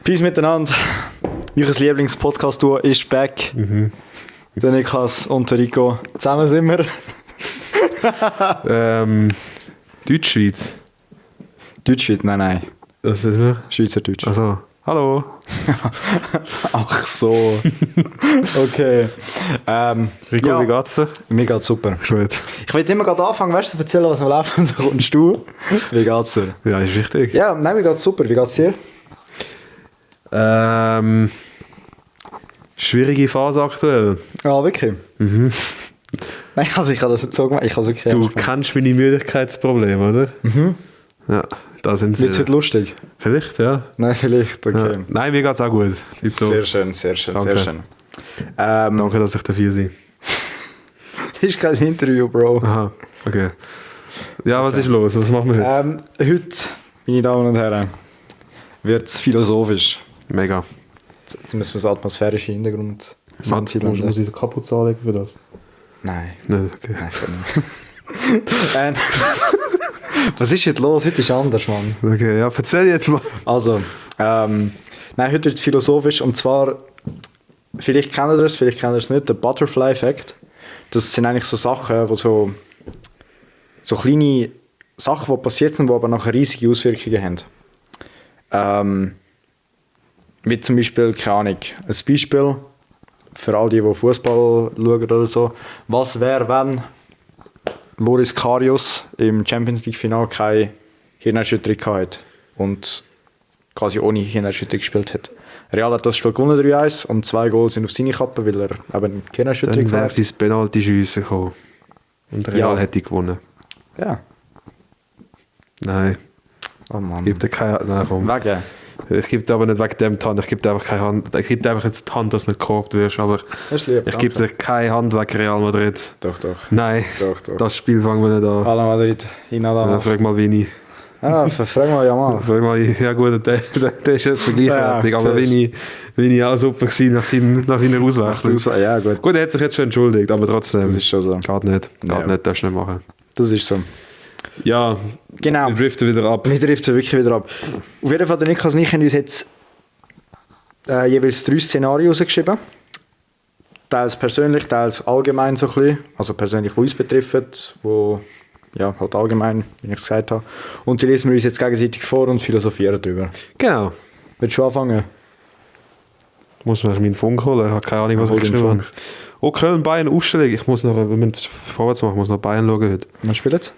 Peace miteinander. Euer Lieblingspodcast-Duo ist back. Der Niklas und der Rico. Zusammen sind wir. Deutschschweiz. Deutschschweiz? Nein. Was ist wir? Schweizerdeutsch. Also, hallo. Ach so. Okay. Rico, wie geht's dir? Mir geht's super. Gut. Ich will immer gerade anfangen, weißt du, zu erzählen, was wir laufen, und dann kommst du. Wie geht's dir? Ja, ist wichtig. Ja, nein, mir geht's super. Wie geht's dir? Schwierige Phase aktuell. Ah, wirklich? Nein, also ich habe das nicht so gemacht. Ich habe es wirklich Du ernst gemacht. kennst meine Müdigkeitsprobleme, oder? Ja, da sind sie. Wird's heute lustig? Vielleicht, ja. Nein, vielleicht, okay. Ja. Nein, mir geht's auch gut. Sehr schön, sehr schön, Danke. sehr schön. Danke, dass ich dafür bin. Das ist kein Interview, Bro. Aha, okay. Ja, was ist los? Was machen wir heute? Heute, meine Damen und Herren, wird es philosophisch. Mega. Jetzt müssen wir so atmosphärische Hintergrund. Muss ich so Kapuze anlegen für das? Nein. Nein, okay. Nein, kann nicht. Was ist heute los? Heute ist anders, Mann. Okay, ja, erzähl jetzt mal. Also, nein, heute wird es philosophisch, und zwar, vielleicht kennt ihr es, vielleicht kennt ihr es nicht, der Butterfly-Effekt. Das sind eigentlich so Sachen, wo so kleine Sachen, die passiert sind, die aber nachher riesige Auswirkungen haben. Wie zum Beispiel, keine Ahnung, ein Beispiel für all die Fußball schauen oder so. Was wäre, wenn Loris Karius im Champions League-Final keine Hirnerschütterung gehabt hätte und quasi ohne Hirnerschütterung gespielt hat? Real hat das Spiel gewonnen 3-1 und 2 Goals sind auf seine Kappe, weil er eben Hirnerschütterung Dann wäre hat. sie ins Penalty-Schiessen gekommen. Und Real Ja. hätte gewonnen. Ja. Nein. Oh Mann. Gibt dir keine Hand. Nein, komm. Wegen. Ich gebe dir aber nicht wegen dem die Hand. Ich gebe dir einfach keine Hand. Ich gebe dir einfach jetzt die Hand, dass du nicht gekorbt wirst. Aber Das ist lieb, ich gebe dir keine Hand wegen Real Madrid. Doch. Nein. Doch. Das Spiel fangen wir nicht an. Hala Madrid, in Ja, Adamas. frag mal Vini. Frag mal Jamal. Frag mal, ja gut, der ist jetzt vergleichwertig. Ja, aber siehst. Vini auch super gewesen nach seiner Auswechslung. Ja, gut. Gut, er hat sich jetzt schon entschuldigt, aber trotzdem. Das ist schon so. Geht nicht. Ja. Darfst du nicht machen. Das ist so. Ja, Genau. wir driften wieder ab. Wir driften wirklich wieder ab. Auf jeden Fall, der Niklas und ich haben uns jetzt jeweils 3 Szenarien rausgeschrieben. Teils persönlich, teils allgemein so ein bisschen. Also persönlich, die uns betreffen, wo ja, halt allgemein, wie ich es gesagt habe. Und die lesen wir uns jetzt gegenseitig vor und philosophieren darüber. Genau. Willst du anfangen? Muss man meinen Funk holen? Ich habe keine Ahnung, was Hol ich den geschrieben habe. Funk. Oh, Köln, Bayern, Aufstellung. Wir müssen vorwärts machen, ich muss noch Bayern schauen heute. Wann spielt es?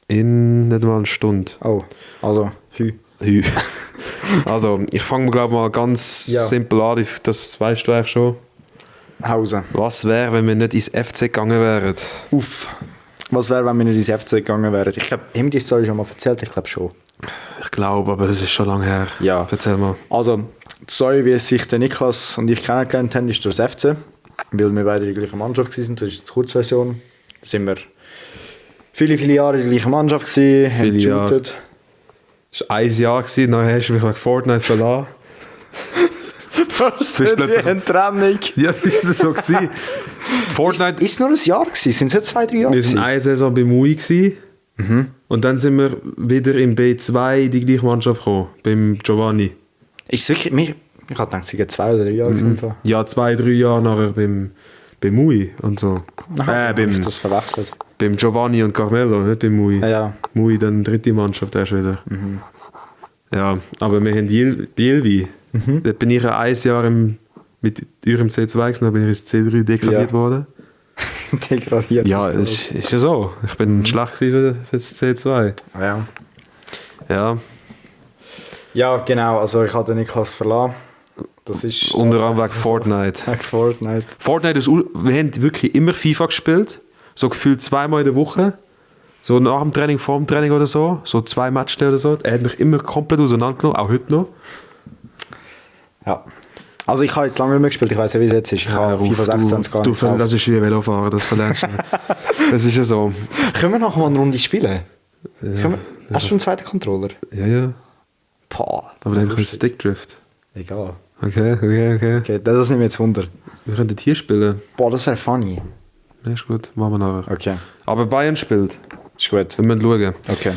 In nicht mal einer Stunde. Oh, also, hü. Hü. Also, ich fange glaube mal ganz Ja. simpel an. Das weißt du eigentlich schon. Hause. Was wäre, wenn wir nicht ins FC gegangen wären? Uff. Was wäre, wenn wir nicht ins FC gegangen wären? Ich glaube, haben wir die Story schon mal erzählt? Ich glaube schon. Ich glaube, aber das ist schon lange her. Ja. Erzähl mal. Also, die Story, wie sich der Niklas und ich kennengelernt haben, ist durch das FC. Weil wir beide in der gleichen Mannschaft waren. Das ist die Kurzversion. Da sind wir viele Jahre in der gleichen Mannschaft gewesen, haben Viele Jahre. geshootet. Es war ein Jahr, dann hast du mich wegen Fortnite verlassen. Das ist plötzlich- eine Trennung. Ja, das war so. Gewesen. Fortnite, Ist nur ein Jahr gewesen? Sind es jetzt 2-3 Jahre wir waren gewesen? eine Saison bei MUI gewesen. Und dann sind wir wieder im B2 in die gleiche Mannschaft gekommen, beim Giovanni. Ist es wirklich... Ich hatte gedacht, es sind 2 oder 3 Jahre gewesen. Ja, 2-3 Jahre nachher beim MUI und so. Hab ich das verwechselt. Beim Giovanni und Carmelo, nicht beim MUI. Ja. MUI, dann dritte Mannschaft erst wieder. Ja, aber wir haben Bielby. Da bin ich ja ein Jahr mit eurem C2 gewesen, dann bin ich ins C3 degradiert Ja. worden. Degradiert. Ja, es ist ja so. Ich bin schlecht gewesen für das C2. Ja. Ja, Ja, genau. Also ich habe den Niklas verlassen. Das ist... unter anderem wegen Fortnite. Wegen Fortnite. Fortnite ist, wir haben wirklich immer FIFA gespielt. So gefühlt 2-mal in der Woche. So nach dem Training, vor dem Training oder so. So 2 Matches oder so. Er hat mich immer komplett auseinandergenommen, auch heute noch. Ja. Also ich habe jetzt lange nicht mehr gespielt, ich weiß ja, wie es jetzt ist. Ich habe FIFA 26 gar du, nicht gekauft. das ist wie Velofahren, das verlernst du nicht. Das ist ja so. Können wir nachher mal eine Runde spielen? Hast du einen zweiten Controller? Ja. Boah. Aber dann kommt Stickdrift. Egal. Okay. Okay, das nimmt mir jetzt Wunder. Wir könnten hier spielen. Boah, das wäre funny. Ja, ist gut, machen wir nachher. Okay, Aber Bayern spielt. ist gut. Wir müssen schauen. Okay,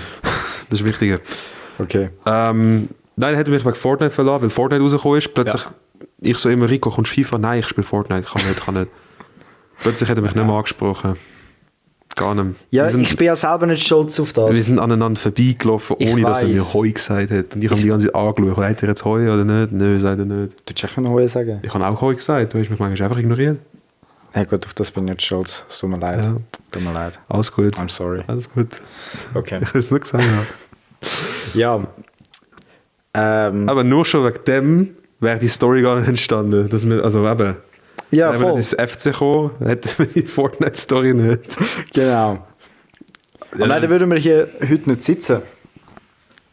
Das ist wichtiger. okay. Nein, er hätte mich wegen Fortnite verlassen, weil Fortnite rausgekommen ist. Plötzlich, ich so immer, Rico, kommst du FIFA? Nein, ich spiele Fortnite, kann nicht. Plötzlich hat er mich nicht mehr angesprochen. Gar nicht. Ja, ich bin ja selber nicht stolz auf das. Wir sind aneinander vorbeigelaufen, ohne dass er mir Heu gesagt hat. Und ich habe die ganze Zeit angeschaut. Hat er jetzt Heu oder nicht? Nein, sagt er nicht. Du hättest auch Heu sagen. Ich habe auch Heu gesagt, du hast mich manchmal einfach ignoriert. Ja gut, auf das bin ich nicht stolz. Es tut mir leid. Ja. Tut mir leid. Alles gut. I'm sorry. Alles gut. Okay. Ich will es nicht gesagt haben. Ja. Aber nur schon wegen dem wäre die Story gar nicht entstanden. Dass wir, also eben, Ja, wenn wir voll. ins FC gekommen, hätten wir die Fortnite-Story nicht. Genau. Aber nein, dann würden wir hier heute nicht sitzen.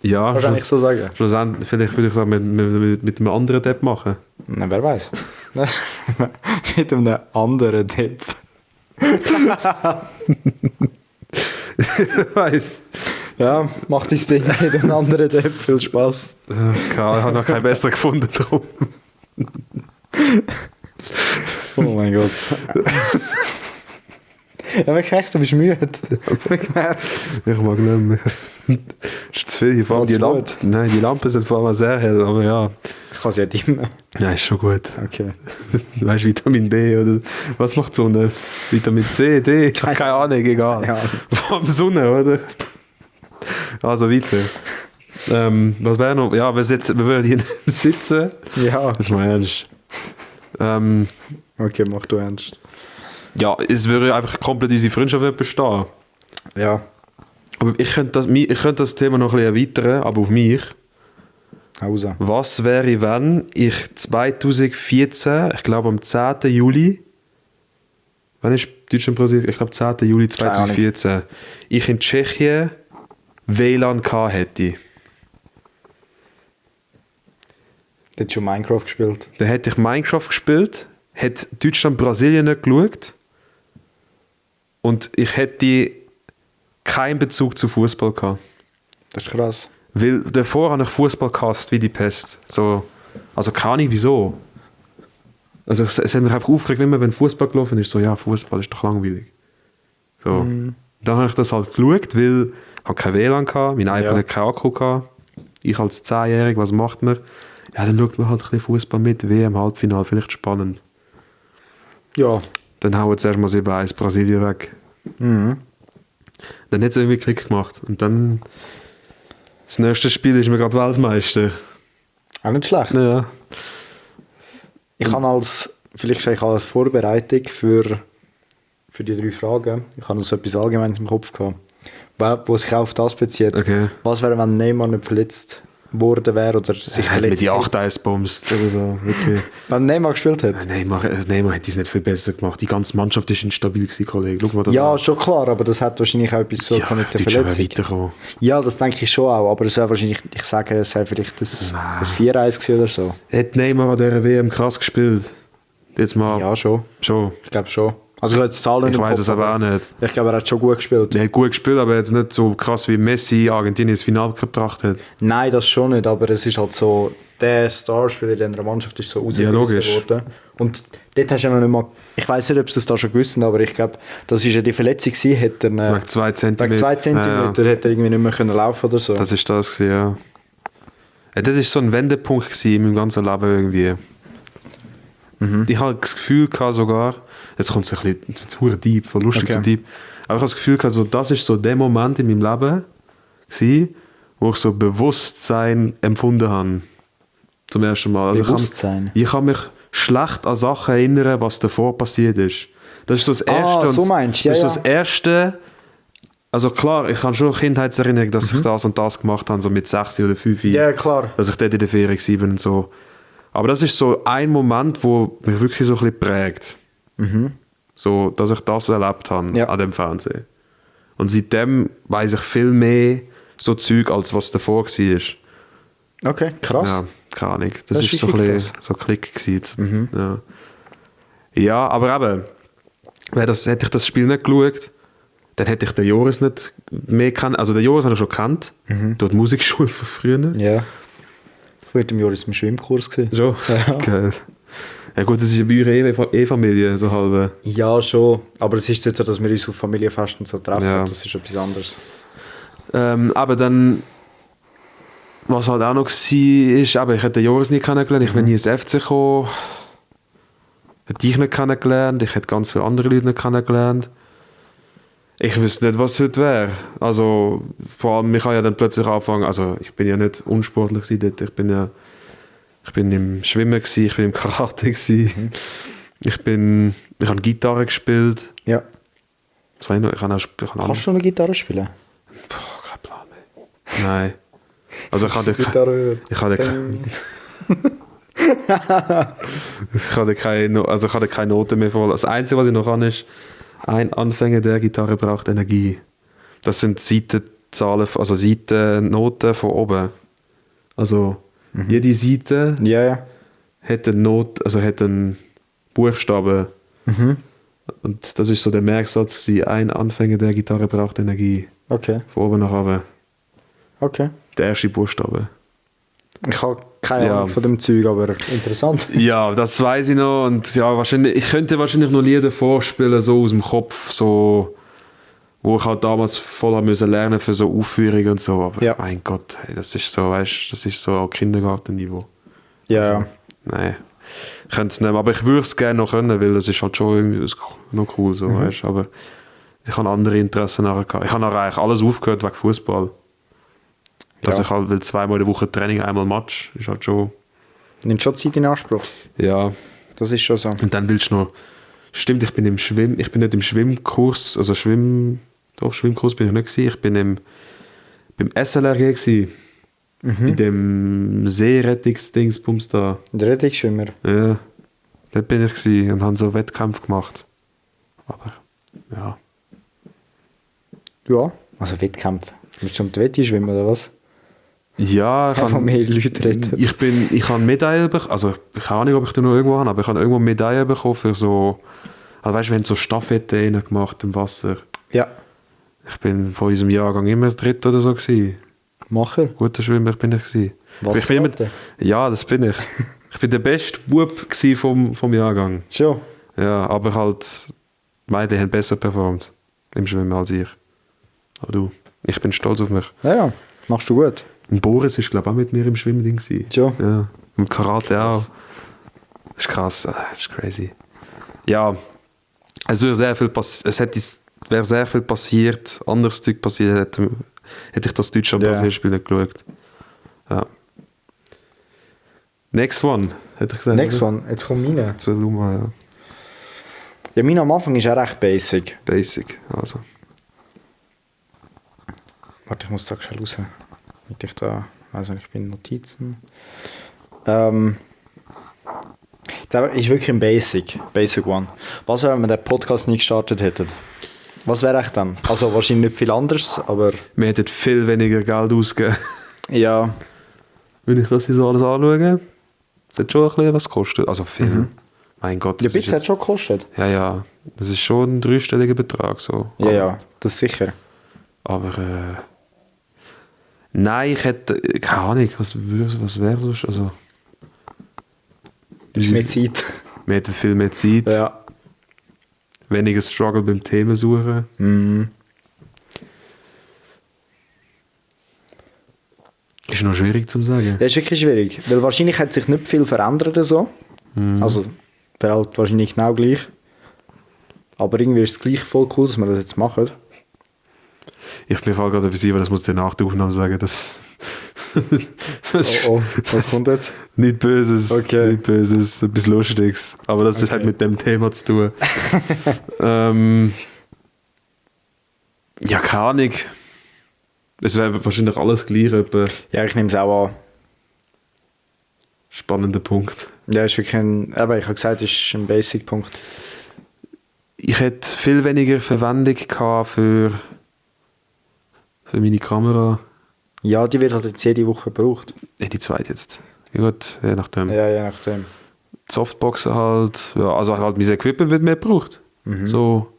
Ja, Wahrscheinlich so sagen. schlussendlich vielleicht würde ich sagen, mit einem anderen Depp machen. Na, wer weiß. Mit einem anderen Tipp. Ich weiss. Ja, mach dein Ding mit einem anderen Tipp. Viel Spaß. Ich habe noch keinen besseren gefunden drum. Oh mein Gott. Ja, man merkt, du bist müde. Ich mag nicht mehr. Ist zu viel. Vor allem die gut. Nein, die Lampen sind vor allem sehr hell, aber ja. Ich kann sie ja dimmen. Ja, ist schon gut. Okay. Du weißt, Vitamin B oder was macht die Sonne? Vitamin C, D? Ich habe keine Ahnung, egal. Ja. Vor allem Sonne, oder? Also weiter. Was wäre noch? Ja, wir würden hier sitzen. Ja. Jetzt mal ernst. Okay, mach du ernst. Ja, es würde einfach komplett unsere Freundschaft nicht bestehen. Ja. Aber ich könnte das Thema noch ein bisschen erweitern, aber auf mich. Hause. Was wäre, wenn ich 2014, ich glaube am 10. Juli, wann ist Deutschland Brasilien? Ich glaube 10. Juli 2014, ich in Tschechien WLAN gehabt hätte. Du hast schon Minecraft gespielt. Dann hätte ich Minecraft gespielt, hätte Deutschland Brasilien nicht geschaut und ich hätte keinen Bezug zu Fußball gehabt. Das ist krass. Weil davor habe ich Fußball gehasst wie die Pest. So, also keine Ahnung wieso. Also es hat mich einfach aufgeregt, immer wenn Fußball gelaufen ist, so ja, Fußball ist doch langweilig. So. Dann habe ich das halt geschaut, weil ich habe kein WLAN gehabt, mein iPad hat keinen Akku gehabt. Ich als 10-Jähriger, was macht man? Ja, dann schaut man halt ein bisschen Fußball mit, WM, Halbfinale, vielleicht spannend. Ja. Dann hauen zuerst mal 7-1 Brasilien weg. Mhm. Dann hat es irgendwie Klick gemacht. Und dann das nächste Spiel ist mir gerade Weltmeister. Auch nicht schlecht. Ja. Ich habe vielleicht als Vorbereitung für die 3 Fragen, ich habe noch so etwas Allgemeines im Kopf gehabt, wo sich auch auf das bezieht. Okay. Was wäre, wenn Neymar nicht verletzt worden wäre oder sich Hat mir verletzt die hätte? 8-1 bombst oder so. Wirklich. Wenn Neymar gespielt hat? Neymar hat es nicht viel besser gemacht. Die ganze Mannschaft war instabil gewesen, Kollege. Schau mal das Ja, an. schon klar, aber das hat wahrscheinlich auch etwas zu tun mit der Verletzung. Weiterkommen. Ja, das denke ich schon auch, aber es wäre wahrscheinlich, ich sage, es wäre vielleicht das 4-1 gewesen oder so. Hat Neymar an dieser WM krass gespielt? Jetzt mal. Ja, schon. Schon. Ich glaube schon. Also ich habe jetzt die Zahlen Ich nicht im weiß Kopf, es aber auch nicht. Ich glaube, er hat schon gut gespielt. Er hat gut gespielt, aber jetzt nicht so krass wie Messi Argentinien ins Finale gebracht hat. Nein, das schon nicht, aber es ist halt so, der Starspieler in der Mannschaft ist so Ja, logisch. rausgerissen worden. Und dort hast du ja noch nicht mal, ich weiß nicht, ob sie das da schon gewusst haben, aber ich glaube, das ist ja die Verletzung gewesen, hat er, Wegen 2 Zentimeter. wegen 2 Zentimeter hätte er irgendwie nicht mehr können laufen oder so. Das ist das gewesen, ja. Ja, das war so ein Wendepunkt gewesen in meinem ganzen Leben irgendwie. Ich habe das Gefühl gehabt sogar, jetzt kommt es ein bisschen zu deep, von lustig Okay. zu deep, aber ich habe das Gefühl gehabt, so, das ist so der Moment in meinem Leben gewesen, wo ich so Bewusstsein empfunden habe. Zum ersten Mal. Also Bewusstsein? Ich kann mich schlecht an Sachen erinnern, was davor passiert ist. Das ist so das Erste. so und meinst du, ja, das ist ja. so das Erste. Also klar, ich habe schon Kindheitserinnerung, dass ich das und das gemacht habe, so mit 6 oder 5. Ja, klar. Dass ich dort in der Ferien war und so. Aber das ist so ein Moment, wo mich wirklich so ein bisschen prägt. So, dass ich das erlebt habe Ja. an dem Fernsehen. Und seitdem weiss ich viel mehr so Zeug, als was davor war. Okay, krass. Ja, keine Ahnung. Das Das ist ist so ein wirklich bisschen so Klick gewesen. Ja, aber eben, hätte ich das Spiel nicht geschaut, dann hätte ich den Joris nicht mehr kennen. Also den Joris habe ich schon gekannt. Dort Musikschule von früher. Ja. Ich war mit dem Joris im Schwimmkurs gewesen. Schon? Ja. Geil. Ja gut, das ist ja bei euch E-Familie, so halbe. Ja, schon. Aber es ist jetzt so, dass wir uns auf Familienfesten so treffen. Ja. Das ist etwas anderes. Aber dann, was halt auch noch war, ist, aber ich hätte den Joris nicht kennengelernt, ich bin nie ins FC gekommen, hätte dich nicht kennengelernt, ich hätte ganz viele andere Leute nicht kennengelernt. Ich wüsste nicht, was es heute wäre. Also, vor allem, ich habe ja dann plötzlich angefangen, also ich bin ja nicht unsportlich dort, ich bin im Schwimmen gewesen, ich bin im Karate gewesen, ich habe Gitarre gespielt. Ja. Was habe ich noch? Kannst du eine Gitarre spielen? Kein Plan mehr. Nein. Also ich hatte keine Noten mehr voll. Das Einzige, was ich noch kann, ist, ein Anfänger der Gitarre braucht Energie. Das sind Seitenzahlen, also Seitennoten von oben. Also jede Seite hat einen Buchstaben. Und das ist so der Merksatz, ein Anfänger der Gitarre braucht Energie. Okay. Von oben nach unten. Okay. Der erste Buchstabe. Ich habe keine Ahnung von dem Zeug, aber interessant. Ja, das weiß ich noch. Und ja, ich könnte wahrscheinlich noch Lieder vorspielen, so aus dem Kopf, so, wo ich halt damals voll haben müssen lernen für so Aufführungen und so. Aber mein Gott, hey, das ist so, weißt, das ist so Kindergartenniveau. Ja. Also, nein. Ich könnte es nicht, aber ich würde es gerne noch können, weil das ist halt schon irgendwie noch cool, so, weißt, aber ich habe andere Interessen nachher gehabt. Ich habe nachher eigentlich alles aufgehört wegen Fußball. Dass ich halt, weil 2-mal in der Woche Training, einmal Match, ist halt schon... Nimmt schon Zeit in Anspruch. Ja. Das ist schon so. Und dann willst du noch... Stimmt, ich bin nicht im Schwimmkurs, also Schwimmkurs bin ich nicht gewesen. Ich bin beim SLRG gewesen. In dem Seerettungsdingsbums da. Der Rettungsschwimmer. Ja. Dort bin ich gewesen und habe so Wettkämpfe gemacht. Aber, ja. Ja, also Wettkämpfe. Willst du um die Wette schwimmen, oder was? Ja, ich mehr Leute retten. Ich habe Medaillen bekommen, also ich habe nicht, ob ich da noch irgendwo habe, aber ich habe irgendwo Medaillen bekommen für so, also weißt du, wir haben so Staffetten gemacht im Wasser. Ja. Ich bin von unserem Jahrgang immer Dritter oder so gewesen. Macher? Guter Schwimmer bin ich gewesen. Was ich bin immer, ja, das bin ich. Ich bin der beste Bub vom Jahrgang. Schon? Ja, aber halt, beide haben besser performt im Schwimmen als ich. Aber du, ich bin stolz auf mich. Ja, machst du gut. Und Boris war, glaube ich, auch mit mir im Schwimmding. Schon? Ja. Und Karate auch. Das ist krass, das ist crazy. Ja, es wäre sehr viel passiert, anderes Zeug passiert, hätte ich das Deutschland-Brasilien-Spiel nicht geschaut. Ja. Next one, hätte ich gesagt. Next one, jetzt kommt meine. Zu Luma, ja. Ja, meine am Anfang ist auch recht basic. Basic, also. Warte, ich muss da schnell raus. Damit ich da, also ich bin Notizen. Das ist wirklich ein Basic One. Was wäre, wenn wir den Podcast nicht gestartet hätten? Was wäre echt dann? Also wahrscheinlich nicht viel anderes, aber... Wir hätten viel weniger Geld ausgegeben. Ja. Wenn ich das hier so alles anschaue, das hat schon ein bisschen was gekostet. Also viel. Mein Gott. Ja, ein bisschen hat es schon gekostet. Ja. Das ist schon ein dreistelliger Betrag. So. Ja, das ist sicher. Aber nein, ich hätte... Keine Ahnung, was wäre sonst? Also... Du hast mehr Zeit. Wir hätten viel mehr Zeit. Ja. Weniger Struggle beim Themen suchen. Mhm. Ist noch schwierig zu sagen. Das ist wirklich schwierig, weil wahrscheinlich hat sich nicht viel verändert oder so. Also wäre halt wahrscheinlich genau gleich. Aber irgendwie ist es gleich voll cool, dass wir das jetzt machen. Ich bin gerade etwas ein, aber das muss ich dir nach der Aufnahme sagen. Das Oh, was kommt jetzt? Nicht Böses, Okay. nicht Böses, etwas Lustiges. Aber das hat mit dem Thema zu tun. Ja, keine Ahnung. Es wäre wahrscheinlich alles gleich. Etwa Ja, ich nehme es auch an. spannender Punkt. Ja, ist wirklich aber ich habe gesagt, es ist ein Basic-Punkt. Ich hätte viel weniger Verwendung gehabt für meine Kamera. Ja, die wird halt jetzt jede Woche gebraucht. Die zweite jetzt. Ja, gut, je nachdem. Ja, je nachdem. Die Softboxen halt. Ja, also halt mein Equipment wird mehr gebraucht. So.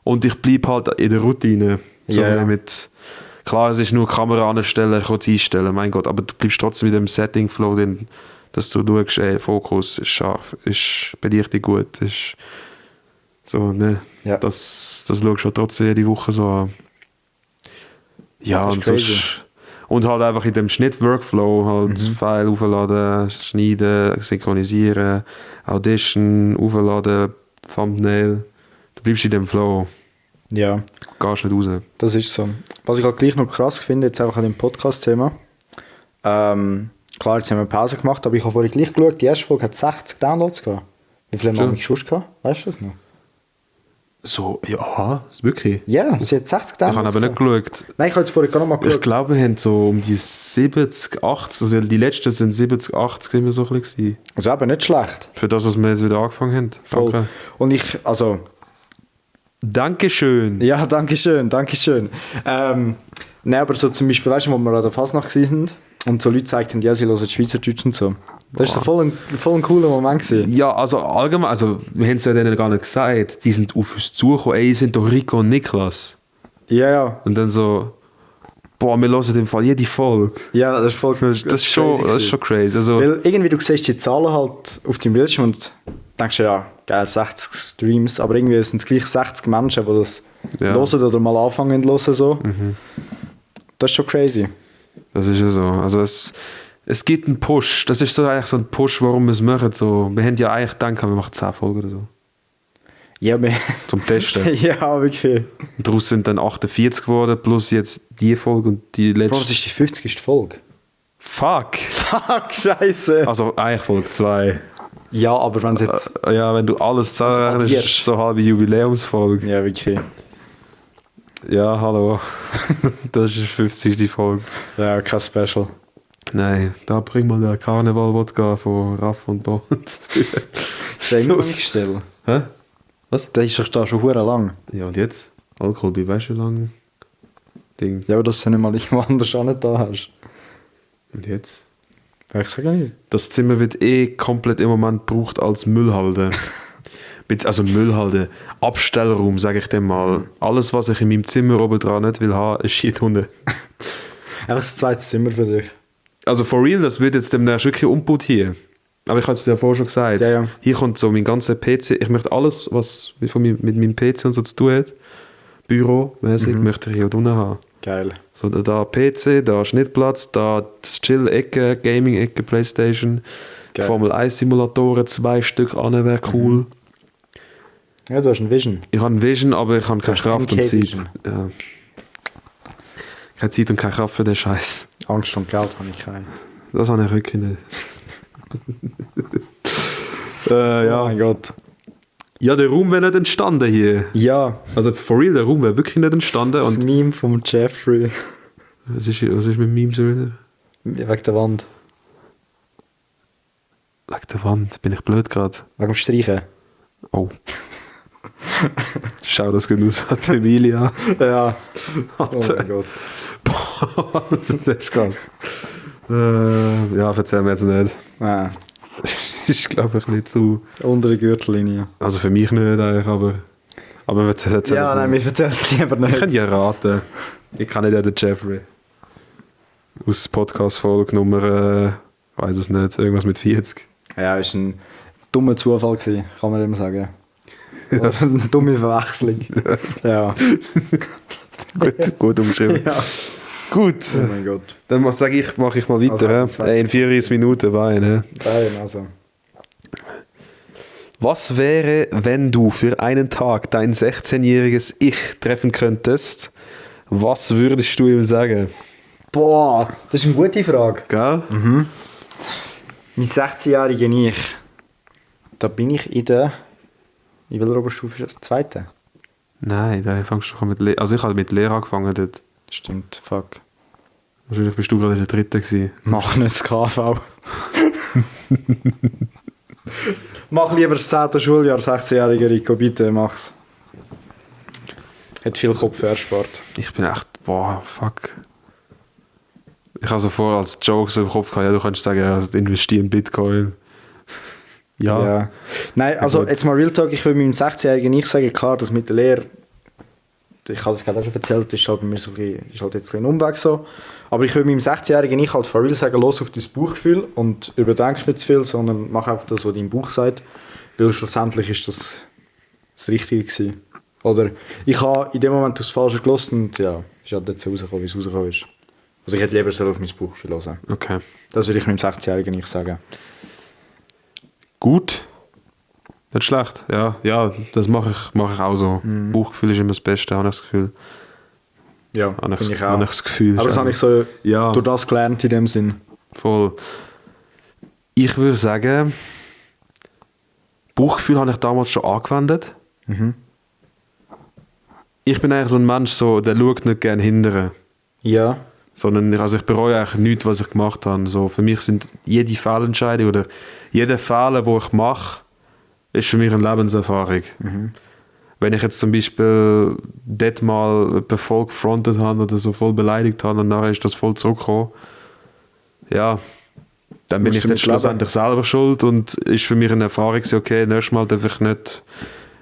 Und ich bleibe halt in der Routine. So Ja. Klar, es ist nur Kamera anstellen, kurz einstellen, mein Gott, aber du bleibst trotzdem mit dem Setting-Flow drin, dass du schaust, Fokus ist scharf, ist Belichtung gut, ist so, ne? Ja. Das schaust du trotzdem jede Woche so an. Ja, Das und ist crazy. sonst... Und halt einfach in dem Schnitt-Workflow halt File aufladen, schneiden, synchronisieren, Audition, aufladen, Thumbnail. Du bleibst in dem Flow. Ja, Du gehst nicht raus. das ist so. Was ich halt gleich noch krass finde, jetzt einfach an dem Podcast-Thema. Klar, jetzt haben wir Pause gemacht, aber ich habe vorhin gleich geschaut, die erste Folge hat 60 Downloads gehabt. Wie viele haben wir schon gehabt? Weißt du das noch? So, ja, ist wirklich. Ja, sie hat 60 Ich Downloads habe aber nicht geschaut. Nein, ich habe jetzt vorhin gar noch mal Ich geschaut. glaube, wir haben so um die 70, 80, also die letzten sind 70, 80 immer so ein bisschen. Also eben nicht schlecht. Für das, was wir jetzt wieder angefangen haben. Voll. Danke. Und ich, also... Dankeschön. Ja, danke schön. Nein, aber so zum Beispiel, weißt du, wo wir an der Fasnacht waren und so Leute gesagt haben, ja, sie hören Schweizerdeutsch und so. Das war so voll ein cooler Moment gewesen. Ja, also allgemein, also wir haben es ja denen gar nicht gesagt, die sind auf uns zugekommen, ey, sind doch Rico und Niklas. Ja. Und dann so, boah, wir hören im Fall jede Folge. Ja, das ist voll Das ist schon crazy. Also, Weil irgendwie du siehst die Zahlen halt auf deinem Bildschirm und denkst ja, geil, 60 Streams, aber irgendwie sind es gleich 60 Menschen, die das hören oder mal anfangen zu hören. So. Das ist schon crazy. das ist ja so. Also es gibt einen Push. Das ist so eigentlich so ein Push, warum wir es machen. So, wir haben ja eigentlich gedacht, wir machen 10 Folgen oder so. Ja, Zum Testen. ja, wirklich. Und daraus sind dann 48 geworden, plus jetzt die Folge und die letzte. Bro, das ist die 50. Folge. Fuck! Fuck, scheiße. Also eigentlich Folge 2. Ja, aber wenn es jetzt... Ja, wenn du alles zusammenrechnest, ist es so eine halbe Jubiläumsfolge. Ja, wirklich. Ja, hallo. Das ist die 50. Folge. Ja, kein Special. Nein, da bring mal den Karneval-Wodka von Raff und Bond. Ist der immer noch nicht still? Hä? Was? Der ist doch da schon hure lang. Ja, und jetzt? Alkohol bei weißt du wie lang? Ding. Ja, aber dass du nicht mal irgendwo anders auch nicht da hast. Und jetzt? Ja, ich sage nicht. Das Zimmer wird komplett im Moment gebraucht als Müllhalde. Also Müllhalde, Abstellraum, sage ich dem mal. Alles, was ich in meinem Zimmer oben dran nicht will haben, ist hier unten. Einfach das zweite Zimmer für dich. Also for real, das wird jetzt demnächst wirklich umgebaut hier. Aber ich hatte es dir ja vorher schon gesagt. Ja. Hier kommt so mein ganzer PC. Ich möchte alles, was mit meinem PC und so zu tun hat, büromäßig, möchte ich hier unten haben. Geil. So, da PC, da Schnittplatz, da das Chill-Ecke, Gaming-Ecke, Playstation, Geil. Formel 1-Simulatoren, 2 Stück an, wäre cool. Ja, du hast ein Vision. Ich habe ein Vision, aber ich habe keine hast Kraft und MK Zeit. Vision. Ja. Keine Zeit und keine Kraft für den Scheiß. Angst und Geld habe ich keine. Das habe ich wirklich nicht. Oh ja. mein Gott. Ja, der Raum wäre nicht entstanden hier. Ja, Also for real, der Raum wäre wirklich nicht entstanden. das Und Meme vom Jeffrey. was ist mit Memes wieder? Wegen der Wand. Wegen der Wand, bin ich blöd gerade. Wegen dem Streichen. Oh. Schau das Genuss an die Emilia. Ja. Oh Alter. mein Gott. Boah, das ist krass. Ja, erzähl mir jetzt nicht. Ah, Das ist, glaube ich, nicht zu... unter der Gürtellinie. Also für mich nicht eigentlich, aber erzähl Ja, jetzt nein, nicht. wir erzählen es lieber Ich nicht. kann ja raten. Ich kann nicht den Jeffrey. Aus Podcast-Folge Nummer, weiß es nicht, irgendwas mit 40. Ja, es war ein dummer Zufall, gewesen, kann man immer sagen. Oder eine dumme Verwechslung. Ja. Gut umgeschrieben. Ja. Gut. Oh mein Gott. Dann mache ich mal weiter. Also, In 34 Minuten Wein. Nein, also. Was wäre, wenn du für einen Tag dein 16-jähriges Ich treffen könntest? Was würdest du ihm sagen? Boah, das ist eine gute Frage. Gell? Mein 16-jähriger Ich. Da bin ich in welcher Oberstufe ist das? Zweite? Nein, da fängst du mit Lehre. Also ich habe mit Lehre angefangen dort. Stimmt, fuck. Wahrscheinlich bist du gerade in der dritten gewesen. Mach nicht das KV. Mach lieber das 10. Schuljahr, 16-jähriger Rico, bitte, mach's. Hat viel Kopf erspart. Ich bin echt, boah, fuck. Ich habe so vorher als Jokes im Kopf gehabt, ja, du kannst sagen, ja, investiere in Bitcoin. Ja. Nein, also gut. jetzt mal Real Talk, ich will meinem 16-Jährigen nicht sagen, klar, das mit der Lehre, ich habe das gerade auch schon erzählt, ist halt bei mir so ein bisschen, ist halt jetzt ein Umweg so. Aber ich will meinem 16-Jährigen nicht halt for real sagen, los auf dein Bauchgefühl und überdenk nicht zu viel, sondern mach einfach das, was dein Bauch sagt, weil schlussendlich ist das Richtige gewesen. Oder ich habe in dem Moment das Falsche gelassen und ja, ist halt jetzt so rausgekommen, wie es rausgekommen ist. Also ich hätte lieber so auf mein Bauchgefühl hören. Okay. Das würde ich meinem 16-Jährigen nicht sagen. Gut. Nicht schlecht. Ja, das mache ich auch so. Bauchgefühl ist immer das Beste, habe ich das Gefühl. Ja, Habe finde ich ich auch. das Gefühl. Aber das habe ich so Ja. durch das gelernt in dem Sinn. Voll. Ich würde sagen, Bauchgefühl habe ich damals schon angewendet. Ich bin eigentlich so ein Mensch, so, der schaut nicht gerne hindern. Ja. Sondern also ich bereue eigentlich nichts, was ich gemacht habe. So, für mich sind jede Fehlentscheidung oder jeder Fehler, den ich mache, ist für mich eine Lebenserfahrung. Wenn ich jetzt zum Beispiel dort mal jemanden voll gefrontet habe oder so voll beleidigt habe und nachher ist das voll zurückgekommen, ja, dann bin Musst ich du dann mit schlussendlich selber schuld und ist für mich eine Erfahrung, okay, nächstes Mal darf ich nicht,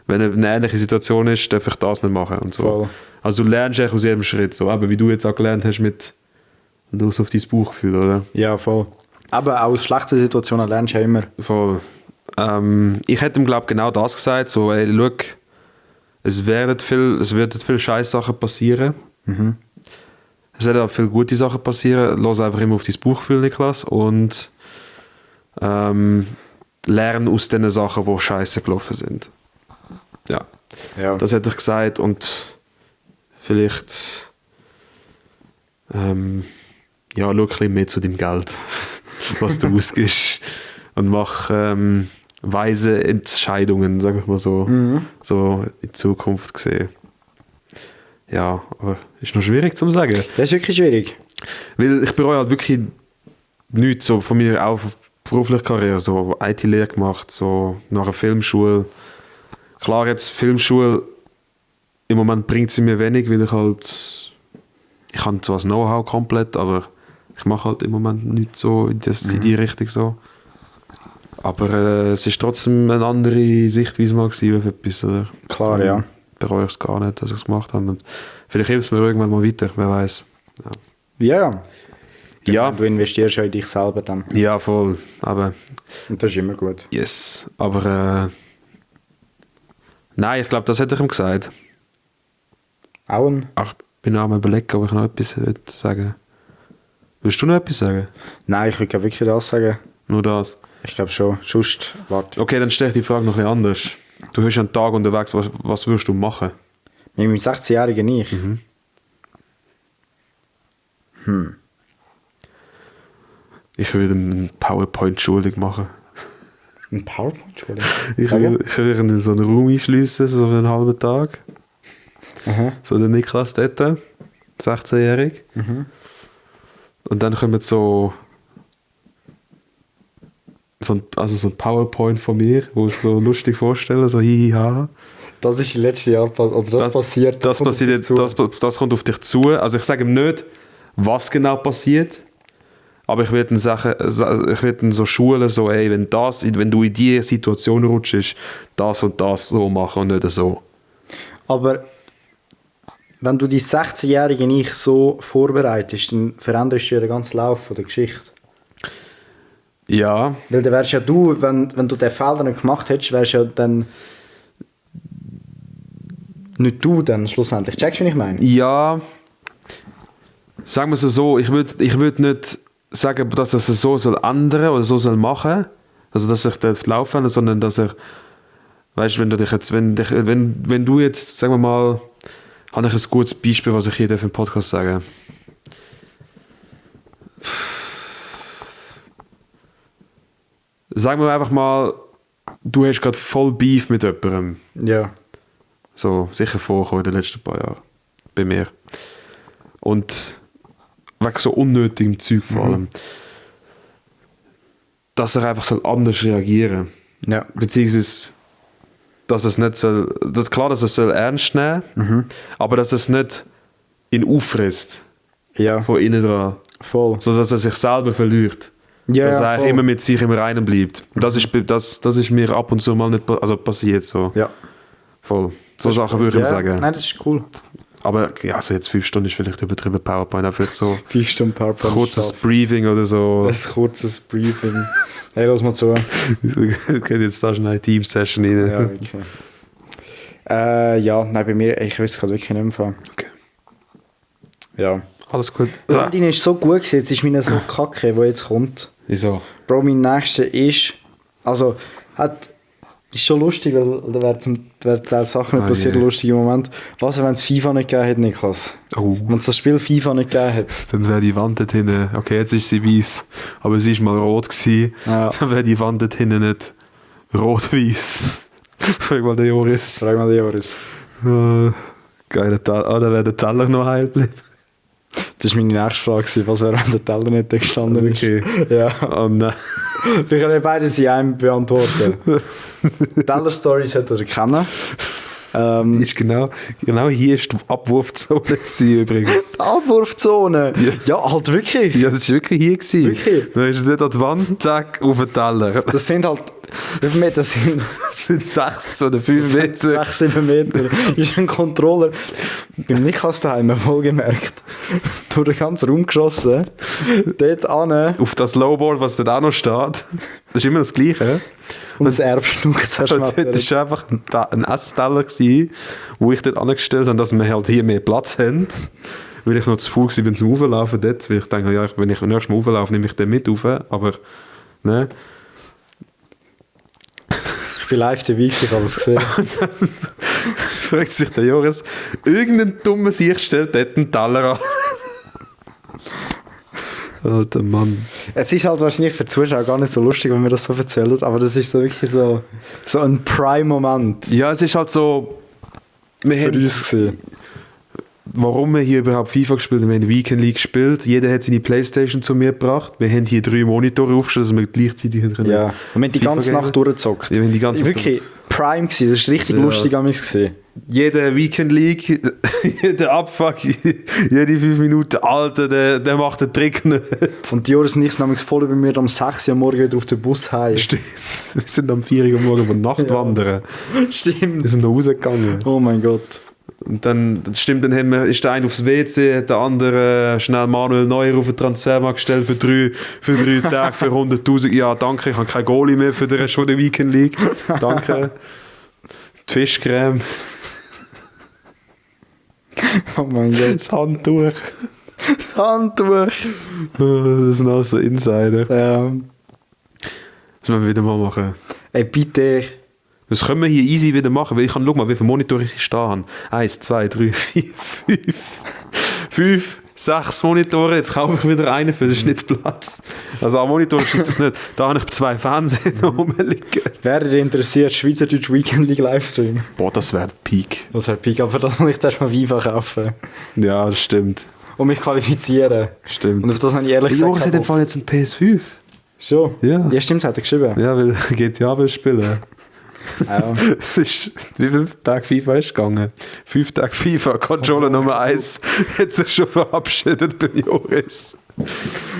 wenn eine ähnliche Situation ist, darf ich das nicht machen und so. Voll. Also du lernst eigentlich aus jedem Schritt, so, aber wie du jetzt auch gelernt hast mit durch auf dein Bauchgefühl, oder? Ja, voll. Aber auch aus schlechten Situationen lernst du ja immer. Voll. Ich hätte ihm, glaube ich, genau das gesagt, so, ey, schau, es werden viel Scheißsachen passieren. Es werden auch viele gute Sachen passieren. Lass einfach immer auf dein Bauchgefühl, Niklas, und lern aus den Sachen, die scheiße gelaufen sind. Ja, Ja. das hätte ich gesagt und vielleicht ja, schau ein bisschen mehr zu deinem Geld, was du ausgibst und mach weise Entscheidungen, sag ich mal so, so in Zukunft gesehen. Ja, aber ist noch schwierig zu sagen. Das ist wirklich schwierig. Weil ich bereue halt wirklich nichts so von meiner auch beruflichen Karriere, so IT-Lehre gemacht, so nach einer Filmschule. Klar, jetzt Filmschule, im Moment bringt sie mir wenig, weil ich habe zwar das Know-how komplett, aber ich mache halt im Moment nicht so in die Richtung so. Aber es ist trotzdem eine andere Sichtweise mal gewesen auf etwas, oder? Klar, ja. Bereue ich es gar nicht, dass ich es gemacht habe. Und vielleicht hilft es mir irgendwann mal weiter, wer weiß. Ja. Ja. Du investierst ja in dich selber dann. Ja, voll. Aber Und das ist immer gut. yes. Aber nein, ich glaube, das hätte ich ihm gesagt. Auch ein... Ach, ich bin am überlegen, ob ich noch etwas sagen will. Willst du noch etwas sagen? Nein, ich würde wirklich das sagen. Nur das? Ich glaube schon. Sonst, warte. Okay, dann stelle ich die Frage noch ein bisschen anders. Du bist einen Tag unterwegs, was würdest du machen? Mit meinem 16-Jährigen ich. Ich würde einen PowerPoint schuldig machen. Ein PowerPoint-Schule? Ich würde ihn in so einen Raum einschliessen, so einen halben Tag. Aha. So der Niklas dort, 16-jährig. Und dann kommt so ein PowerPoint von mir, wo ich so lustig vorstelle, so hihiha. Das ist im letzten Jahr passiert. Das passiert, das kommt auf dich zu. Also ich sage ihm nicht, was genau passiert, aber ich werde ihn so schulen, so, ey, wenn du in diese Situation rutschst, das und das so machen und nicht so. Aber wenn du die 16-Jährige nicht so vorbereitest, dann veränderst du ja den ganzen Lauf der Geschichte. Ja, Weil dann wärst ja du, wenn du den Fehler nicht gemacht hättest, wärst ja dann nicht du dann schlussendlich. Checkst du, was ich meine? ja, sagen wir es so, ich würd nicht sagen, dass er es so soll ändern oder so soll machen, also dass ich dort laufen, sondern dass er, weißt du, wenn du jetzt, sagen wir mal, habe ich ein gutes Beispiel, was ich hier im Podcast sagen darf. Sagen wir einfach mal, du hast gerade voll Beef mit jemandem. Ja. So sicher vorgekommen in den letzten paar Jahren. Bei mir. Und wegen so unnötigem Zeug vor allem. Dass er einfach anders reagieren soll. Ja. Beziehungsweise, dass es nicht soll. Klar, dass er es ernst nehmen, aber dass es nicht ihn auffrisst. Ja. Von innen dran. Voll. So dass er sich selber verliert. Ja, dass ja, er voll. immer mit sich im Reinen bleibt. Das ist mir ab und zu mal nicht passiert. So. Ja. Voll. So Sachen würde ich ihm sagen. Nein, das ist cool. Aber ja, also jetzt 5 Stunden ist vielleicht übertrieben PowerPoint. Auch vielleicht so 5 Stunden PowerPoint. kurzes Briefing oder so. Ein kurzes Briefing. Hey, lass mal zu. Wir können jetzt da schon eine Team-Session rein. Ja, wirklich. Ja, nein, bei mir, ich weiß es gerade wirklich nicht mehr. Okay. Ja, Alles gut. Deine ist so gut gewesen, jetzt ist meine so kacke, wo jetzt kommt. Wieso? Bro, mein nächster ist... Also, ist schon lustig, weil da wäre die Sache nicht passiert, yeah. lustig im Moment. Was, wenn es FIFA nicht gegeben hätte, Niklas? Oh. Wenn es das Spiel FIFA nicht gegeben hätte. Dann wäre die Wand dort hinten, okay, jetzt ist sie weiß, aber sie ist mal rot gewesen. Ja. Dann wäre die Wand dort hinten nicht rot-weiß. Frag mal den Joris. Frag mal den Joris. Geiler Teller. Ah, dann wäre der Teller noch heil geblieben. Das war meine nächste Frage gewesen. Was wäre, wenn der Teller nicht gestanden ist? Okay. Ja. Oh nein. Wir können beides in einem beantworten. Teller-Stories hätte er kennen. Die ist genau hier ist die Abwurfzone gewesen, übrigens. Die Abwurfzone? Ja, halt wirklich. Ja, das war wirklich hier gewesen. Wirklich? Dann ist er dort an die Wand, zack, auf den Teller. Das sind halt... Wie viele Meter sind Das sind 6 oder 5 Meter. 6, 7 Meter. Ist ein Controller. Beim Niklas daheim wohlgemerkt. Durch den ganzen Raum geschossen. Dort an. Auf das Lowboard, was dort auch noch steht. Das ist immer das Gleiche. Und das Erbschnuck Das war einfach ein Essteller, wo ich dort angestellt habe, dass wir halt hier mehr Platz haben. Weil ich noch zu faul war zum Auflaufen dort. Weil ich denke, ja, wenn ich nächstes Mal auflaufe, nehme ich den mit auf. Aber, ne. Ich bin live dabei, ich habe es gesehen. Fragt sich der Joris, irgendein dummer Sieg stellt dort einen Teller an. Alter Mann. Es ist halt wahrscheinlich für die Zuschauer gar nicht so lustig, wenn wir das so erzählen, aber das ist so wirklich so ein Prime-Moment Ja, es ist halt so... Wir für haben, uns gewesen. warum wir hier überhaupt FIFA gespielt haben, wir haben Weekend League gespielt, jeder hat seine Playstation zu mir gebracht, wir haben hier 3 Monitore aufgestellt, dass wir gleichzeitig können. Ja, und wir haben die ganze FIFA Nacht durchgezockt. Ja, wir haben die ganze Nacht wirklich Prime gewesen, das war richtig lustig an mich gesehen. Jeder Weekend League, jeder Abfuck, jede 5 Minuten, Alter, der macht den Trick nicht. Und die Joris und ich sind nämlich voll bei mir am 6 Uhr morgen wieder auf den Bus heim. Stimmt, wir sind am 4 Uhr morgens von Nacht wandern. Stimmt. Wir sind noch rausgegangen. Oh mein Gott. Und dann, das stimmt, dann ist der eine aufs WC, hat der andere schnell Manuel Neuer auf den Transfermarkt gestellt für 3 Tage, für 100'000. Ja, danke, ich habe kein Goalie mehr für den Rest von der Weekend League. Danke. Die Fischcreme. Oh mein Gott. Das Handtuch. Das Handtuch. Das sind alles so Insider. Das müssen wir wieder mal machen. Ey, bitte. Das können wir hier easy wieder machen, weil ich kann, schau mal, wie viele Monitore ich stehen habe. 1, 2, 3, 4, 5, 6 Monitore. Jetzt kaufe ich wieder einen für den Schnittplatz. Also an Monitor ist das nicht. Da habe ich 2 Fernsehen rumliegen. Wäre dir interessiert, Schweizerdeutsch Weekend League Livestream? Boah, das wäre Peak. Das wäre Peak, aber das muss ich erst mal FIFA kaufen. Ja, das stimmt. Und mich qualifizieren. Stimmt. Und auf das habe ich ehrlich gesagt... Joris hat im Fall jetzt ein PS5. So? Ja. Ja, stimmt, das hat er geschrieben. Ja, weil GTA will spielen. Ja. Es ist, wie viele Tage FIFA ist gegangen? 5 Tage FIFA, Controller Nummer 1 hat sich schon verabschiedet bei Joris.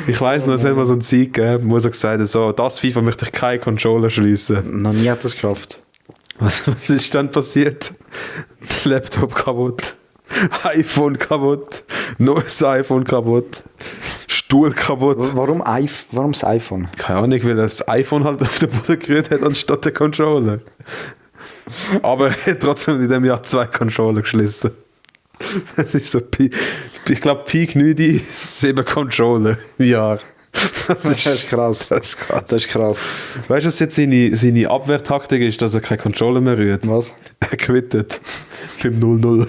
Ich weiss noch, es hat mal so einen Sieg gegeben, wo er gesagt hat, so, das FIFA möchte ich keinen Controller schliessen. Noch nie hat er es geschafft. Was ist dann passiert? Laptop kaputt, iPhone kaputt, neues iPhone kaputt, Stuhl kaputt. Warum das iPhone? Keine Ahnung, weil er das iPhone halt auf den Boden gerührt hat, anstatt der Controller. Aber er hat trotzdem in diesem Jahr 2 Controller geschlossen. Das ist so, ich glaube, Peak 9, 7 Controller im Jahr. Das ist krass. Das ist krass. Das ist krass. Weißt du, was jetzt seine Abwehrtaktik ist, dass er keinen Controller mehr rührt? Was? Er quittet. Beim 0-0.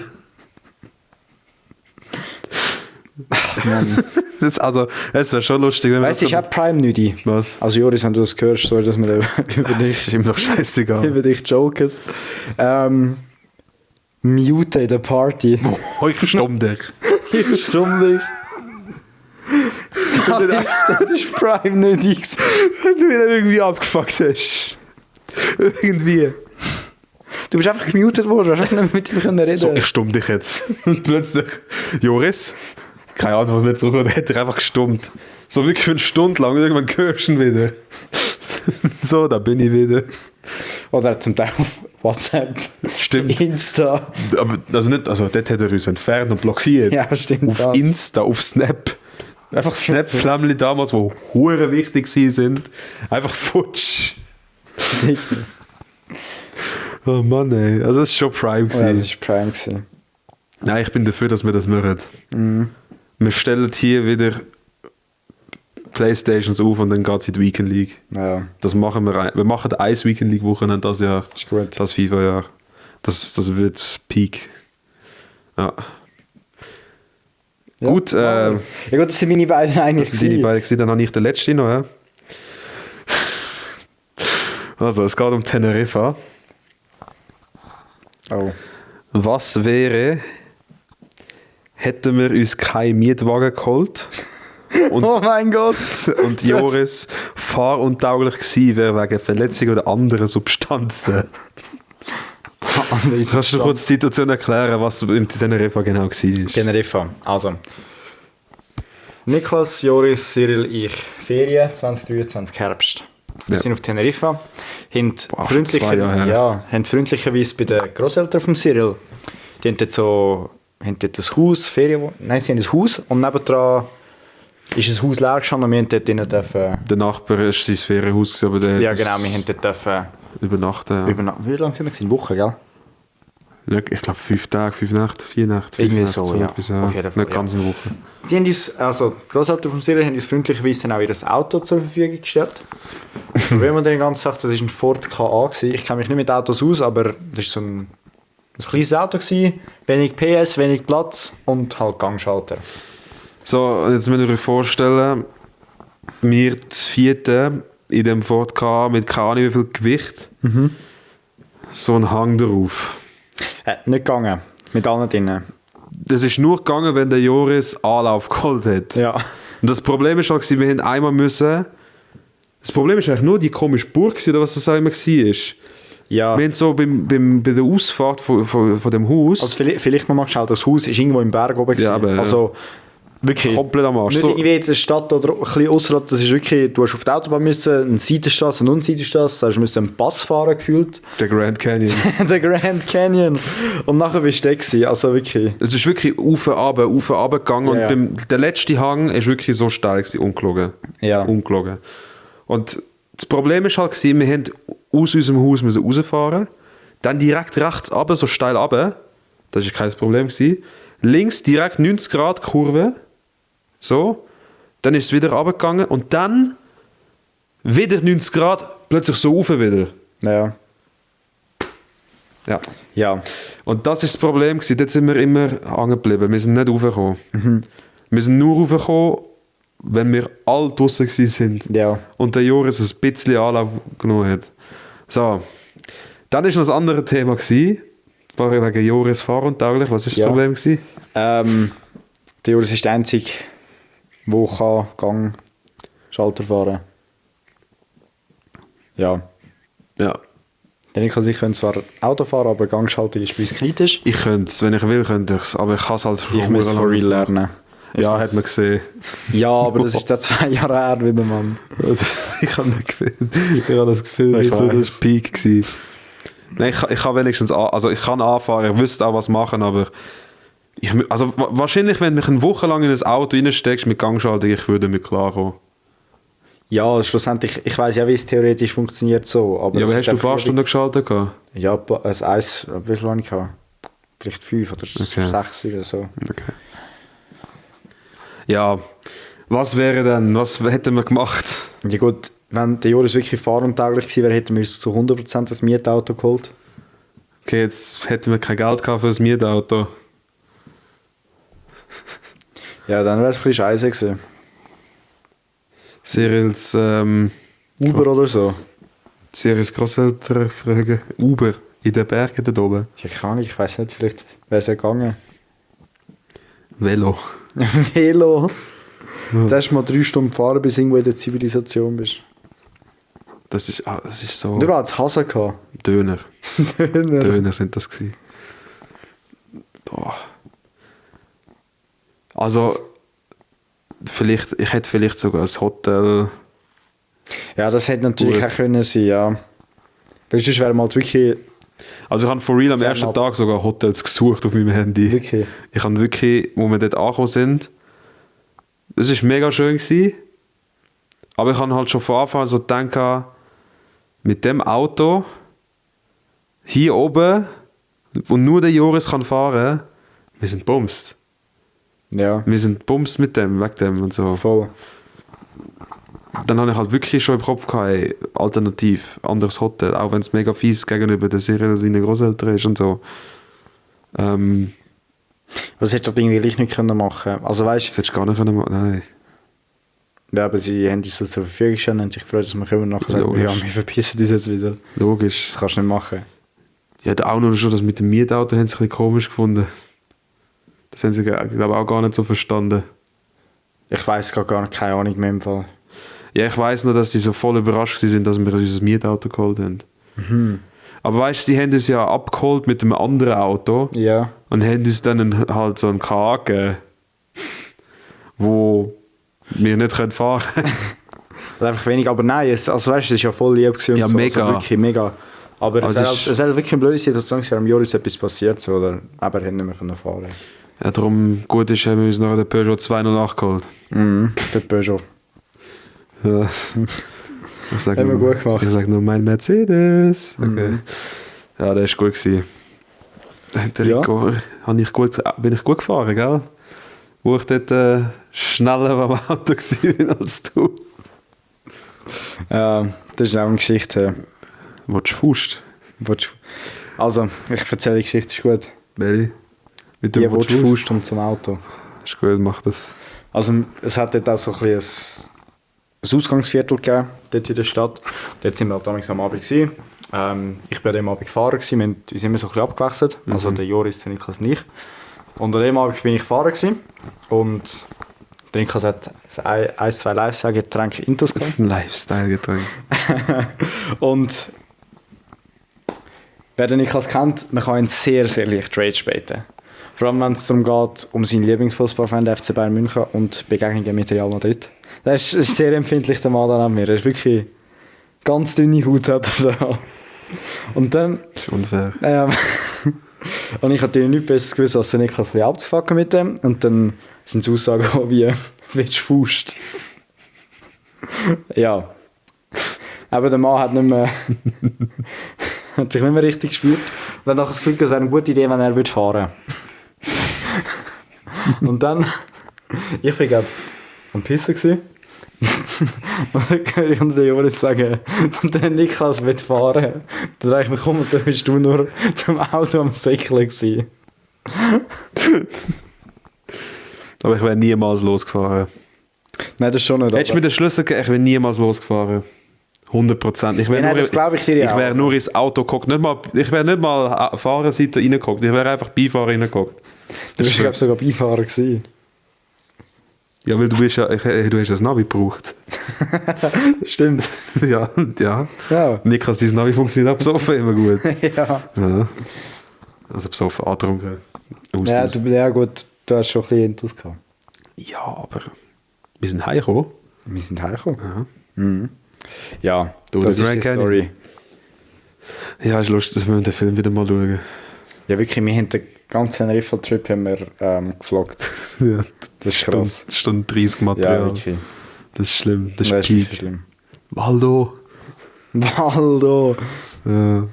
Es wäre schon lustig, wenn Weißt du, ich habe Prime Nüdi. Was? Also Joris, wenn du das hörst, sorry, dass wir über Das dich, ist ihm doch scheißegal. über dich joken. Mute in der Party. Oh, ich stumm dich. Ich stumm dich. Das ist Prime Nüdi. Wenn du wieder irgendwie abgefuckt hast. Irgendwie. Du bist einfach gemutet worden, du hast einfach nicht mit ihm reden. So, ich stumm dich jetzt. Und plötzlich, Joris, keine Ahnung, was mir zurück, hat er einfach gestummt. So wirklich für eine Stunde lang, und irgendwann hörst du ihn wieder. So, da bin ich wieder. Oder zum Teil auf WhatsApp, Stimmt. Insta. Aber dort hat er uns entfernt und blockiert. Ja, stimmt. Auf das. Insta, auf Snap. Einfach Snap-Flämmchen damals, die hure wichtig sind. Einfach futsch. Oh Mann, ey. Also das ist schon Prime Ja, das gewesen. war Prime gewesen. Nein, ich bin dafür, dass wir das machen. Mhm. wir stellen hier wieder Playstations auf und dann geht es in die Weekend League. Ja, Das machen wir. Wir machen eins Weekend League Wochenende das Jahr. ist gut. Das FIFA-Jahr. Das wird Peak. Ja. Ja, Gut, ja gut, das sind meine beiden eigentlich. das sind deine beiden gewesen. Dann habe ich den letzten noch. Ja. Also, es geht um Teneriffa. Oh. Was wäre, hätten wir uns keinen Mietwagen geholt und, Oh mein Gott! und Joris fahruntauglich gewesen wäre wegen Verletzung oder anderen Substanzen? Kannst du kurz die Situation erklären, was in Teneriffa genau war? Teneriffa. Also. Niklas, Joris, Cyril, ich. Ferien 2023 Herbst. Wir Ja. sind auf Teneriffa. Haben, Boah, schon 2 Jahre her. haben freundlicherweise bei den Grosseltern von Cyril, die haben dort ein Haus, nein, sie haben ein Haus und nebendran ist ein Haus leer gestanden und wir haben dort drinnen dürfen. Der Nachbar war sein Ferienhaus, aber der Ja hat genau, wir haben dort dürfen übernachten. Ja. wie lange sind wir? Eine Woche, gell? Ich glaube 5 Tage, 5 Nächte, 4 Nächte. 5 Irgendwie Nächte, so, ja. etwas, Auf jeden Fall, Nicht ganz eine Woche. Sie haben uns, also die Grosseltern von Cyril haben uns freundlicherweise dann auch ihr Auto zur Verfügung gestellt. Wenn man den ganzen sagt, das war ein Ford KA gewesen. Ich kenne mich nicht mit Autos aus, aber das war so ein kleines Auto gewesen, wenig PS, wenig Platz und halt Gangschalter. So, jetzt müsst ihr euch vorstellen, wir das 4. in dem Ford K mit keine Ahnung wie viel Gewicht. So ein Hang drauf. Nicht gegangen, mit allen drinnen. Das ist nur gegangen, wenn der Joris Anlauf geholt hat. Ja. Und das Problem ist halt, wir haben einmal müssen. Das Problem ist eigentlich nur die komische Burg, oder was das auch immer war. Ja. Wir haben so bei der Ausfahrt von dem Haus. Also vielleicht noch mal geschaut, das Haus ist irgendwo im Berg oben gewesen. Ja, aber, also wirklich komplett am Arsch. nicht So, irgendwie in der Stadt oder ein bisschen außerhalb, das ist wirklich, du hast auf der Autobahn müssen, eine Seitenstraße und eine Unseitenstraße, also du musst einen Pass fahren gefühlt. der Grand Canyon. Der Grand Canyon. Und nachher bist du da gewesen, also wirklich. Es ist wirklich auf und gegangen. Ja, Und der letzte Hang ist wirklich so steil gewesen, ungelogen. Ja. Ungelogen. Und das Problem ist halt gewesen, wir haben aus unserem Haus müssen rausfahren, dann direkt rechts runter, so steil runter, das war kein Problem gewesen. Links direkt 90 Grad Kurve, so, dann ist es wieder runtergegangen und dann wieder 90 Grad, plötzlich so rauf wieder. Ja. Ja. Ja. Und das ist das Problem gewesen. Dort sind wir immer hängen geblieben. Wir sind nicht raufgekommen. Wir sind nur raufgekommen, wenn wir alle draussen sind. Ja. Und der Joris ein bisschen Anlauf genommen hat. So. Dann war noch das andere Thema gewesen. Das war wegen Joris fahruntauglich. Was war das Ja. Problem gewesen? Der Joris ist der Einzige, der kann Schalter fahren. Ja. Ja. Denn ich kann zwar Auto fahren, aber Gangschaltung ist bei uns kritisch. Ich könnte es, wenn ich will, könnte ich es. Aber ich kann es halt schon Ich muss es for lange real lernen. Ja, hat man gesehen. Ja, aber das ist seit 2 Jahren her wieder, Mann. Ich habe das Gefühl, das Ich ist so weiss. das Peak gewesen. Nein, ich kann wenigstens, also ich kann anfahren, ich wüsste auch was machen, aber wahrscheinlich, wenn du mich eine Woche lang in ein Auto reinsteckst mit Gangschaltung, ich würde damit klarkommen. Ja, also schlussendlich, ich weiss ja, wie es theoretisch funktioniert so. Aber Ja, aber es hast ist du einfach Fahrstunden geschaltet gehabt? Ja, ein Eis, wie viel habe ich gehabt? Vielleicht 5 oder 6 oder so. Okay. Ja, was wäre denn, was hätten wir gemacht? Ja gut, wenn der Joris wirklich fahruntauglich gewesen wäre, hätten wir uns zu 100% das Mietauto geholt. Okay, jetzt hätten wir kein Geld gehabt für das Mietauto. Ja, dann wäre es ein bisschen scheiße gewesen. Cyrils, Uber oder so. Cyrils Grosseltern fragen, Uber in den Bergen da oben. Ja, keine Ahnung, ich weiss nicht, vielleicht wäre es ja gegangen. Velo. Velo. Zuerst mal 3 Stunden fahren, bis du irgendwo in der Zivilisation bist. Das ist so... Du hast Hasen gehabt. Döner. Döner. Döner sind das gewesen. Boah. Also, ich hätte vielleicht sogar ein Hotel... Ja, das hätte natürlich Gut. auch können sein, ja. Weil sonst wäre mal wirklich... Also ich habe for real am Fernab. ersten Tag sogar Hotels gesucht auf meinem Handy. Wirklich? Ich habe wirklich, wo wir dort angekommen sind, es war mega schön gewesen, aber ich habe halt schon von Anfang an so gedacht, mit dem Auto hier oben, wo nur der Joris kann fahren, wir sind bumst. Ja, Wir sind bumst mit dem, wegen dem und so. voll. Dann habe ich halt wirklich schon im Kopf gehabt, ey, alternativ, anderes Hotel, auch wenn es mega fies gegenüber der Cyril seinen Großeltern ist und so. Was hättest du das irgendwie gleich nicht können machen? Also weißt Das hättest du gar nicht können machen, nein. ja, aber sie haben uns das zur Verfügung gestellt und haben sich gefreut, dass wir kommen und nachher sagen, Logisch. ja, wir verpissen uns jetzt wieder. Logisch. Das kannst du nicht machen. Ja, auch nur schon das mit dem Mietauto haben sie ein bisschen komisch gefunden. Das haben sie, glaube ich, auch gar nicht so verstanden. Ich weiss gar nicht, keine Ahnung mehr im Fall. Ja, ich weiss nur, dass sie so voll überrascht sind, dass wir unser Mietauto geholt haben. Aber weißt du, sie haben uns ja abgeholt mit einem anderen Auto Ja. und haben uns dann halt so einen KA gegeben, wo wir nicht fahren können. Also einfach wenig, aber nein, also weißt du, es war ja voll lieb gewesen und Ja, so, mega. Also wirklich mega. Aber Also es wäre wirklich eine blöde Situation, es wäre am Joris etwas passiert, so, oder aber er hätte nicht mehr können fahren. Ja, darum gut ist, haben wir uns nachher den Peugeot 208 geholt. Der Peugeot. Ja. Ich sag Haben wir nur, gut gemacht. Ich sag nur mein Mercedes. Okay. Ja, der war gut gewesen. Der Ja. Rico, bin ich gut gefahren, gell? Wo ich dort schneller am Auto war als du. Das ist auch eine Geschichte. Willst du Faust? Also, ich erzähle die Geschichte, ist gut. Welche? Mit Die dem willst du Faust und zum Auto. Ist gut, mach das. Also, es hat dort auch so ein bisschen ein Ausgangsviertel gegeben, dort in der Stadt. Dort sind wir halt damals am Abend gewesen. Ich war an dem Abend gefahren gewesen. Wir haben uns immer so ein bisschen abgewechselt. Also der Joris, der Niklas und ich. Und an dem Abend bin ich gefahren gewesen. Und der Niklas hat ein, zwei Lifestyle-Getränke Intus gehabt. Ein Lifestyle-Getränk. Und wer den Niklas kennt, man kann ihn sehr, sehr leicht rage baiten. Vor allem, wenn es darum geht, um seinen Lieblingsfußballfan, der FC Bayern München und Begegnungen mit Real Madrid. Der ist sehr empfindlich, der Mann an mir. Er ist wirklich ganz dünne Haut hat er da. Und dann... Das ist unfair. und ich habe natürlich nichts besser gewusst, als den Niklas ein bisschen abzufucken mit dem. Und dann sind die Aussagen gekommen wie, willst du Faust? Ja. Aber der Mann hat nicht mehr... hat sich nicht mehr richtig gespürt. Und dann habe ich das Gefühl, es wäre eine gute Idee, wenn er fahren würde. Und dann... ich war gerade am Pissen gewesen. Und dann höre ich uns den Joris sagen, der Niklas will fahren. Dann drehe ich mich um und dann bist du nur zum Auto am Säckeln gewesen. Aber ich wäre niemals losgefahren. Nein, das ist schon nicht. Hättest du mir den Schlüssel gegeben, ich wäre niemals losgefahren. 100%. Ich wäre Nein, nur, das glaube ich dir ja ich wäre nur ins Auto geguckt. Ich wäre nicht mal Fahrerseite reingeguckt. Ich wäre einfach Beifahrer reingeguckt. Du bist, glaube ich, sogar Beifahrer gewesen. Ja, weil du hast das Navi gebraucht. Stimmt. ja. Ja. Niklas, sein Navi funktioniert auch besoffen immer gut. ja. Ja. Also besoffen, angetrunken. Ja, gut, du hast schon ein bisschen Intus gehabt. Ja, aber wir sind heimgekommen. Wir sind heimgekommen. Ja. Mhm. Ja, Du, das das ist die Rank Story. Ja, ist lustig, dass wir den Film wieder mal schauen. Ja, wirklich, wir haben den ganzen Riffel-Trip gefloggt. Ja, Das ist krass. Stunde 30 Material. Ja, wirklich. Das ist schlimm. Das Das ist ist wirklich Peak. schlimm. Waldo. Waldo! Ja.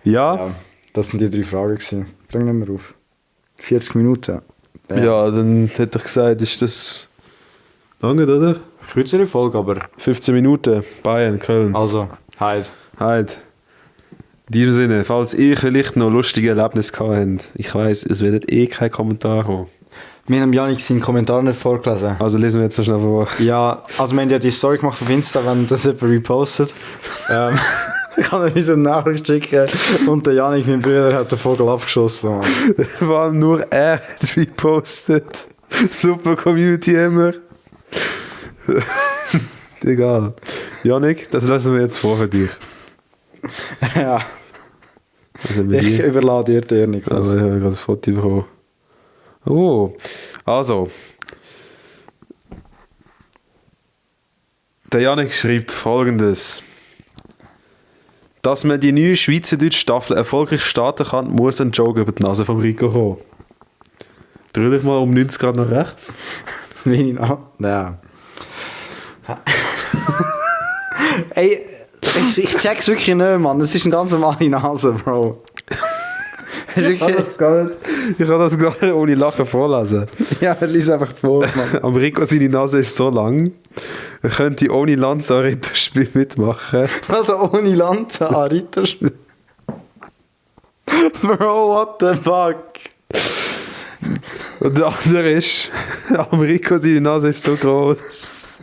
Ja, das sind die 3 Fragen gewesen. Bring nicht mehr auf. 40 Minuten. Ja, dann hätte ich gesagt, ist das lange, oder? Kürzere Folge, aber... 15 Minuten, Bayern, Köln. Also, halt. Halt. In diesem Sinne, falls ihr vielleicht noch lustige Erlebnisse gehabt habt, ich weiss, es wird kein Kommentar kommen. Wir haben Janik seinen Kommentar nicht vorgelesen. Also lesen wir jetzt so schnell vor. Ja, also wir haben ja die Story gemacht auf Insta, wenn das jemand repostet. Kann er uns eine Nachricht schicken und der Janik, mein Bruder, hat den Vogel abgeschossen. Mann. Vor allem nur er hat repostet. Super Community immer. Egal. Janik, das lassen wir jetzt vor für dich. Ja, Was haben wir ich hier? überlade dir, Niklas. Aber ich habe gerade ein Foto bekommen. Oh, also. Der Janik schreibt folgendes. Dass man die neue Schweizerdeutsch Staffel erfolgreich starten kann, muss ein Joke über die Nase vom Rico kommen. Dreh dich mal um 90 Grad nach rechts. Wie ich noch? Ja. Ey, ich check's wirklich nicht, Mann. Das ist eine ganz normale Nase, Bro. Ist okay. Ich kann das gar nicht ohne Lachen vorlesen. Ja, lies einfach vor, Mann. Am Rico seine Nase ist so lang, er könnte ohne Lanze ein Ritterspiel mitmachen. Also ohne Lanze an Ritter. Bro, what the fuck? Und der andere ist, am Rico seine Nase ist so groß.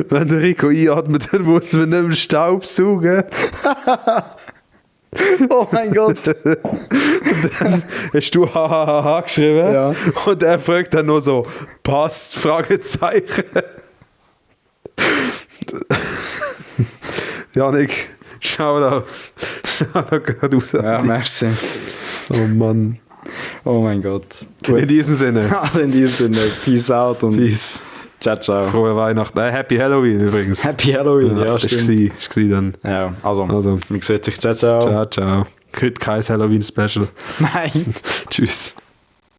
Wenn der Rico einatmet, dann muss man nicht mehr Staub saugen. Oh mein Gott. Dann hast du hahaha geschrieben. Ja. Und er fragt dann nur so, passt? Fragezeichen. Janik, schau raus. Schau da gerade raus. Ja, merci. Oh Mann. Oh mein Gott. In diesem Sinne. Also in diesem Sinne, peace out und Peace. ciao, ciao. Frohe Weihnachten. Happy Halloween übrigens. Happy Halloween, ja, ist stimmt. gsi dann. Ja, also, Also. man sieht sich, ciao, ciao. Ciao, ciao. Heute kein Halloween-Special. Nein. Tschüss.